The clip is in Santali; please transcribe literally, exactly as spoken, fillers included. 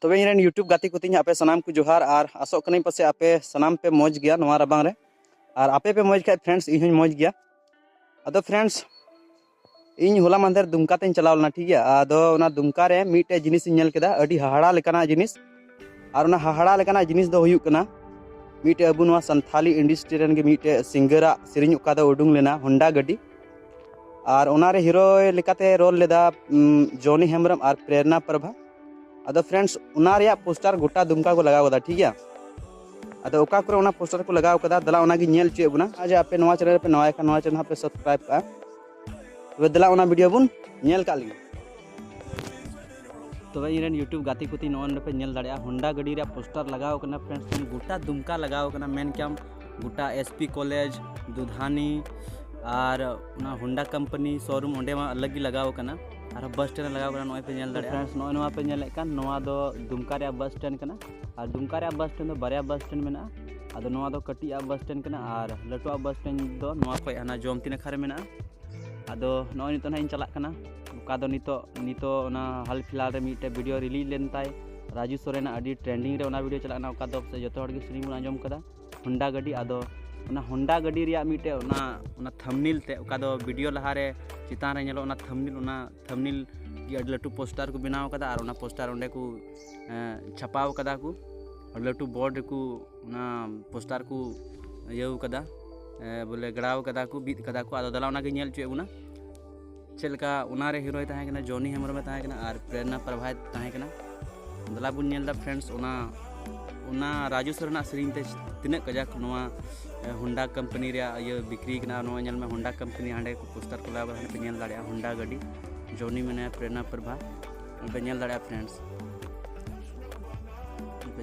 ᱛᱚᱵᱮ ᱤᱧ ᱨᱮᱱ YouTube ᱜᱟᱛᱮ ᱠᱚ ᱛᱤᱧ, ᱟᱯᱮ ᱥᱟᱱᱟᱢ ᱠᱚ ᱡᱚᱦᱟᱨ, ᱟᱨ ᱟᱥᱚᱜ ᱠᱟᱹᱱᱟᱹᱧ ᱯᱟᱥᱮ ᱟᱯᱮ ᱥᱟᱱᱟᱢ ᱯᱮ ᱢᱚᱡᱽ ᱜᱮᱭᱟ ᱱᱚᱣᱟ ᱨᱟᱵᱟᱝ ᱨᱮ, ᱟᱨ ᱟᱯᱮ ᱯᱮ ᱢᱚᱡᱽ ᱠᱷᱟᱡ friends, ᱤᱧ ᱦᱚᱸᱧ ᱢᱚᱡᱽ ᱜᱮᱭᱟ᱾ ᱟᱫᱚ friends, ᱤᱧ ᱦᱚᱞᱟ ᱢᱟᱦᱫᱮᱨ ᱫᱩᱢᱠᱟ ᱛᱮᱧ ᱪᱟᱞᱟᱣ ᱞᱮᱱᱟ, ᱴᱷᱤᱠ ᱜᱮᱭᱟ᱾ ᱟᱫᱚ ᱚᱱᱟ ᱫᱩᱢᱠᱟ ᱨᱮ ᱢᱤᱫᱴᱮᱡ ᱡᱤᱱᱤᱥ ᱤᱧ ᱧᱮᱞ ᱠᱮᱫᱟ, ᱟᱹᱰᱤ ᱦᱟᱦᱟᱲᱟ ᱞᱮᱠᱟᱱᱟᱜ ᱡᱤᱱᱤᱥ᱾ ᱟᱨ ᱚᱱᱟ ᱦᱟᱦᱟᱲᱟ ᱞᱮᱠᱟᱱᱟᱜ ᱡᱤᱱᱤᱥ ᱫᱚ ᱦᱩᱭᱩᱜ ᱠᱟᱱᱟ, ᱢᱤᱫᱴᱮᱡ ᱟᱵᱚ ᱱᱚᱣᱟ ᱥᱟᱱᱛᱷᱟᱞᱤ industry ᱨᱮᱱ ᱜᱮ ᱢᱤᱫᱴᱮᱡ singer ᱟᱜ ᱥᱮᱨᱮᱧ ᱚᱠᱟ ᱫᱚ ᱩᱰᱩᱝ ᱞᱮᱱᱟ, ᱦᱳᱱᱰᱟ ᱜᱟᱹᱰᱤ᱾ ᱟᱨ ᱚᱱᱟᱨᱮ hero ᱞᱮᱠᱟᱛᱮ role ᱞᱮᱫᱟ, ᱩᱢ, ᱡᱚᱱᱤ ᱦᱮᱢᱵᱨᱚᱢ ᱟᱨ ᱯᱨᱮᱨᱱᱟ ᱯᱨᱚᱵᱷᱟ᱾ ᱟᱫᱚ friends, ᱚᱱᱟ ᱨᱮᱭᱟᱜ poster ᱜᱚᱴᱟ ᱫᱩᱢᱠᱟ ᱠᱚ ᱞᱟᱜᱟᱣ ᱠᱟᱫᱟ, ᱴᱷᱤᱠ ᱜᱮᱭᱟ᱾ ᱟᱫᱚ ᱚᱠᱟ ᱠᱚᱨᱮ ᱚᱱᱟ poster ᱠᱚ ᱞᱟᱜᱟᱣ ᱠᱟᱫᱟ, ᱫᱮᱞᱟ ᱚᱱᱟᱜᱮ ᱧᱮᱞ ᱦᱚᱪᱚᱭᱮᱫ ᱵᱚᱱᱟ᱾ ᱟᱨ ᱡᱮ ᱟᱯᱮ ᱱᱚᱣᱟ channel ᱨᱮᱯᱮ ᱱᱟᱣᱟ ᱠᱷᱟᱱ, ᱱᱚᱣᱟ channel ᱦᱟᱸᱜ ᱯᱮ subscribe ᱠᱟᱜᱼᱟ᱾ ᱛᱚᱵᱮ ᱫᱮᱞᱟ ᱚᱱᱟ video ᱵᱚᱱ ᱧᱮᱞ ᱠᱟᱜ ᱞᱮᱜᱮ᱾ ᱛᱚᱵᱮ ᱤᱧ ᱨᱮᱱ YouTube ᱜᱟᱛᱮ ᱠᱚ ᱛᱤᱧ, ᱱᱚᱜᱼᱚᱭ ᱱᱚᱰᱮ ᱯᱮ ᱧᱮᱞ ᱫᱟᱲᱮᱭᱟᱜᱼᱟ, ᱦᱳᱱᱰᱟ ᱜᱟᱹᱰᱤ ᱨᱮᱭᱟᱜ poster ᱞᱟᱜᱟᱣ ᱠᱟᱱᱟ friends, ᱜᱚᱴᱟ ᱫᱩᱢᱠᱟ ᱞᱟᱜᱟᱣ ᱠᱟᱱᱟ, ᱢᱮᱱ ᱠᱮᱭᱟᱢ ᱜᱚᱴᱟ S P college, ᱫᱩᱫᱷᱟᱱᱤ, ᱟᱨ ᱚᱱᱟ ᱦᱳᱱᱰᱟ company showroom ᱚᱸᱰᱮ ᱢᱟ ᱟᱞᱟᱜᱽ ᱜᱮ ᱞᱟᱜᱟᱣ ᱠᱟᱱᱟ᱾ ᱟᱨᱦᱚᱸ bus stand ᱨᱮ ᱞᱟᱜᱟᱣ ᱠᱟᱱᱟ, ᱱᱚᱜᱼᱚᱭ ᱯᱮ ᱧᱮᱞ ᱫᱟᱲᱮᱭᱟᱜᱼᱟ᱾ Friends, ᱱᱚᱜᱼᱚᱭ ᱱᱚᱣᱟ ᱯᱮ ᱧᱮᱞᱮᱫ ᱠᱟᱱ, ᱱᱚᱣᱟ ᱫᱚ ᱫᱩᱢᱠᱟ ᱨᱮᱭᱟᱜ bus stand ᱠᱟᱱᱟ᱾ ᱟᱨ ᱫᱩᱢᱠᱟ ᱨᱮᱭᱟᱜ bus stand ᱫᱚ ᱵᱟᱨᱭᱟ bus stand ᱢᱮᱱᱟᱜᱼᱟ᱾ ᱟᱫᱚ ᱱᱚᱣᱟ ᱫᱚ ᱠᱟᱹᱴᱤᱡ ᱟᱜ bus stand ᱠᱟᱱᱟ, ᱟᱨ ᱞᱟᱹᱴᱩᱣᱟᱜ bus stand ᱫᱚ ᱱᱚᱣᱟ ᱠᱷᱚᱡ ᱦᱟᱱᱟ ᱡᱚᱢᱛᱤ ᱱᱟᱠᱷᱟ ᱨᱮ ᱢᱮᱱᱟᱜᱼᱟ᱾ ᱟᱫᱚ ᱱᱚᱜᱼᱚᱭ ᱱᱤᱛᱚᱜ ᱱᱟᱦᱟᱜ ᱤᱧ ᱪᱟᱞᱟᱜ ᱠᱟᱱᱟ᱾ ᱚᱠᱟ ᱫᱚ ᱱᱤᱛᱚᱜ, ᱱᱤᱛᱚᱜ ᱚᱱᱟ ᱦᱟᱞ ᱯᱷᱤᱞᱦᱟᱞ ᱨᱮ ᱢᱤᱫᱴᱮᱡ video release ᱞᱮᱱ ᱛᱟᱭ, ᱨᱟᱡᱩ ᱥᱚᱨᱮᱱᱟᱜ ᱟᱹᱰᱤ trending ᱨᱮ ᱚᱱᱟ video ᱪᱟᱞᱟᱜ ᱠᱟᱱᱟ, ᱚᱠᱟ ᱫᱚ ᱯᱟᱥᱮᱡ ᱡᱚᱛᱚ ᱦᱚᱲ ᱜᱮ ᱥᱮᱨᱮᱧ ᱵᱚᱱ ᱟᱸᱡᱚᱢ ᱠᱟᱫᱟ, ᱦᱳᱱᱰᱟ ᱜᱟᱹᱰᱤ᱾ ᱟᱫᱚ ᱚᱱᱟ ᱦᱳᱱᱰᱟ ᱜᱟᱹᱰᱤ ᱨᱮᱭᱟᱜ ᱢᱤᱫᱴᱮᱡ ᱚᱱᱟ, ᱚᱱᱟ thumbnail ᱛᱮ, ᱚᱠᱟ ᱫᱚ video ᱞᱟᱦᱟᱨᱮ ᱪᱮᱛᱟᱱ ᱨᱮ ᱧᱮᱞᱚᱜ, ᱚᱱᱟ thumbnail, ᱚᱱᱟ thumbnail ᱜᱮ ᱟᱹᱰᱤ ᱞᱟᱹᱴᱩ poster ᱠᱚ ᱵᱮᱱᱟᱣ ᱠᱟᱫᱟ, ᱟᱨ ᱚᱱᱟ poster ᱚᱸᱰᱮ ᱠᱚ, ᱮᱸ, ᱪᱷᱟᱯᱟᱣ ᱠᱟᱫᱟ ᱠᱚ, ᱟᱹᱰᱤ ᱞᱟᱹᱴᱩ board ᱨᱮᱠᱚ ᱚᱱᱟ poster ᱠᱚ ᱤᱭᱟᱹᱣ ᱠᱟᱫᱟ, ᱮᱸ, ᱵᱚᱞᱮ ᱜᱟᱲᱟᱣ ᱠᱟᱫᱟ ᱠᱚ, ᱵᱤᱫ ᱠᱟᱫᱟ ᱠᱚ᱾ ᱟᱫᱚ ᱫᱮᱞᱟ ᱚᱱᱟᱜᱮ ᱧᱮᱞ ᱦᱚᱪᱚᱭᱮᱫ ᱵᱚᱱᱟ, ᱪᱮᱫ ᱞᱮᱠᱟ ᱚᱱᱟᱨᱮ heroᱭ ᱛᱟᱦᱮᱸ ᱠᱟᱱᱟ, ᱡᱚᱱᱤ ᱦᱮᱢᱵᱨᱚᱢᱮ ᱛᱟᱦᱮᱸ ᱠᱟᱱᱟ ᱟᱨ ᱯᱨᱮᱨᱱᱟ ᱯᱨᱚᱵᱷᱟᱭ ᱛᱟᱦᱮᱸ ᱠᱟᱱᱟ᱾ ᱫᱮᱞᱟ ᱵᱚᱱ ᱧᱮᱞ ᱮᱫᱟ friends, ᱚᱱᱟ, ᱚᱱᱟ ᱨᱟᱡᱩ ᱥᱚᱨᱮᱱᱟᱜ ᱥᱮᱨᱮᱧ ᱛᱮ ᱛᱤᱱᱟᱹᱜ ᱠᱟᱡᱟᱠ ᱱᱚᱣᱟ, ᱮ, ᱦᱳᱱᱰᱟ company ᱨᱮᱭᱟᱜ ᱤᱭᱟᱹ ᱵᱤᱠᱨᱤ ᱠᱟᱱᱟ᱾ ᱱᱚᱣᱟ ᱧᱮᱞ ᱢᱮ, ᱦᱳᱱᱰᱟ company ᱦᱟᱸᱰᱮ ᱠᱚ poster ᱠᱚ ᱞᱟᱜᱟᱣ ᱠᱟᱫᱟ, ᱦᱟᱸᱰᱮ ᱯᱮ ᱧᱮᱞ ᱫᱟᱲᱮᱭᱟᱜᱼᱟ, ᱦᱳᱱᱰᱟ ᱜᱟᱹᱰᱤ, ᱡᱚᱱᱤ ᱢᱮᱱᱟᱭᱟ, ᱯᱨᱮᱨᱱᱟ ᱯᱨᱚᱵᱷᱟ, ᱯᱮ ᱧᱮᱞ ᱫᱟᱲᱮᱭᱟᱜᱼᱟ friends᱾